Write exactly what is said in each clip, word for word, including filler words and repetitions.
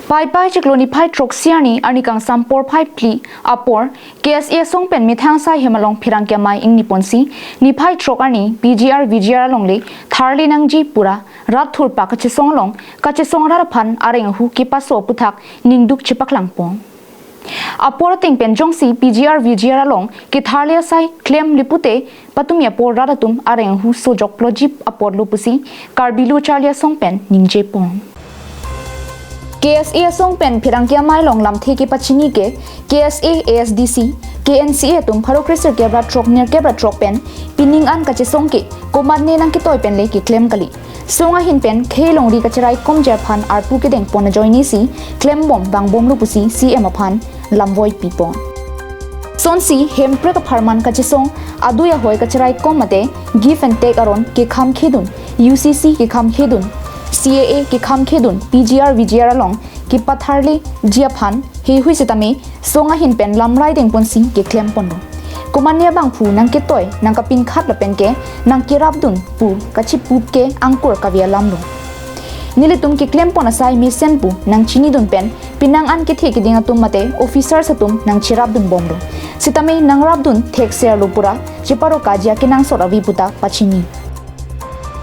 Paipai chiklo niphai throksi arni, arni kangsam porphai phli apor, K S A asong pen methang asai hem along pherangke amei ingniponsi, niphai throk arni P G R V G R alongle tharle nangji pura rat thurpak kachesong along, kachesong rat aphan areng ahu kepaso aputhak ningduk chepaklangpon. Apor ateng pen jongsi P G R V G R along ketharle asai klemle pute, patumi apor rat atum areng ahu sojokploji apotlo pusi Karbi Lo Charli Asong pen ningjepon. K S A asong pen pherangke amei along lamthe kepachini ke K S A, A S D C, K N C A atum pharo kresirkep ra throk nerkep ra throk pen pining an kachesong ke komatne nangketoi pen le keklem kali. Song ahin pen khei longri kachiraikomji aphan arpu kedengpon ajoinesi klembom vangbomlo pusi C M aphan lamvoi pipon. Sonsi hemprek apharman kachesong adui ahoi kachiraikom mate give and take aron kekhamkhedun, U C C kekhamkhedun, C A A kekhamkhedun, P G R V G R along kepatharleji aphan heihui sitame song ahin pen lamrai dengponsi keklemponlo. Komatne abangphu nangketoi, nangkapinkhat lapen ke nangkerapdun pu kachipup ke angkur kave alamlo. Nelitum keklempon asai mesen pu nangchinidun pen penang an kethe keding atum mate officers atum nangcherapdunbomlo. Sitame nangrapdun thekserlo pura cheparokaji akenangsot ave puta pachini.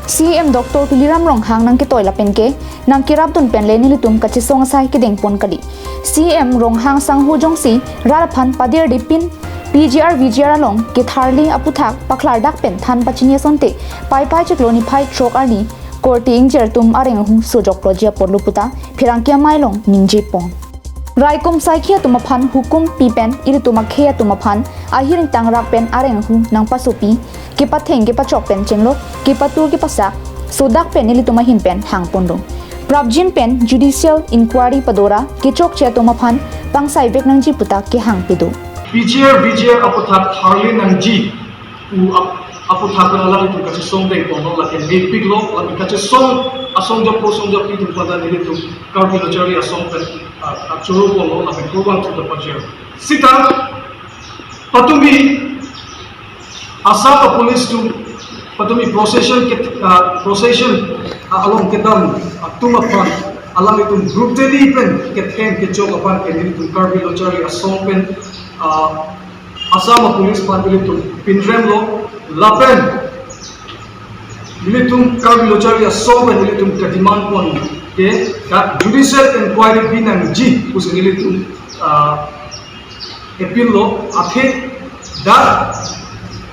C M Doctor Tuliram Ronghang nangketoi lapen ke nangkerapdun pen le nelitum kachesong asai kedengpon kali. C M Ronghang sangho jongsi rat aphan padir dipin P G R V G R along ketharle aputhak paklardak pen than pachini asonte, Paipai chiklo niphai throk arni korte ingjir atum areng ahu sojokploji apotlo puta pherangke amei along ningjepon. Raikom saikhi atum aphan hukum pi pen ilitum akhei atum aphan ahir ingtang rak pen areng ahu nangpasopi, kepatheng kepachok pen chenglok, kepatur kepasak sodak pen ilitum ahin pen hangponlo. Prapjin pen judicial inquiry padora kechokche atum aphan pangsaivek nangji puta kehang pido. P G R V G R aputhak tharle nangji pu ap-, aputhak pen alanglitum kachesong dengponlo lapen mepiklo lapen kachesong asong japo song japi atum pada nelitum Karbi Lo Charli Asong pen, ah, achoro ponlo lapen kurvangthu ta pajir. Sita patumi Assam a police atum patumi procession ke, ah, procession, ah, along kedam atum aphan alanglitum brutally pen ketheng kechok aphan ke nelitum Karbi Lo Charli Asong pen, ah, Assam a police aphan ilitum pinremlo lapen ilitum Karbi Lo Charli Asong pen ilitum kedemandpon ke dak judicial inquiry pinangji pusi ilitum, ah, appeal lo athe dak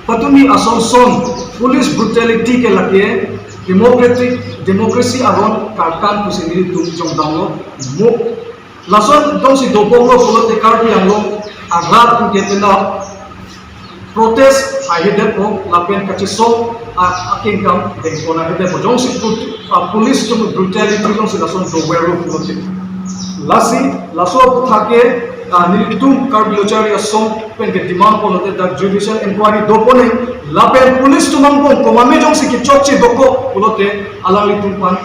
patumi asonson police brutality ke lake democratic, democracy aron karkan pusi nelitum jongdamlo mo. Lason jongsi dobomlo pulote Karbi Anglong arat ke penap protest ahedetpo lapen kachesong a-, akengkam dengpon ahedetpo. Jongsi brut-, ah, police atum brutality jongsi lason doverlo pulote. Lasi, laso aputhak ke, ah, nelitum Karbi Lo Charli Asong pen kedemandpon pulote dak judicial inquiry doponeng lapen police atum angbong komatme jongsi kechokche dokok pulote alanglitum aphan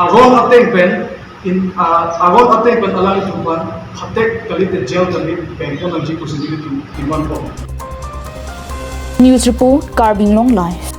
aron ateng pen in, ah, aron ateng pen alanglitum aphan phatek kalite jail kali pengpon nangji pusi nelitum demandpon. News report, Karbi Anglong Live.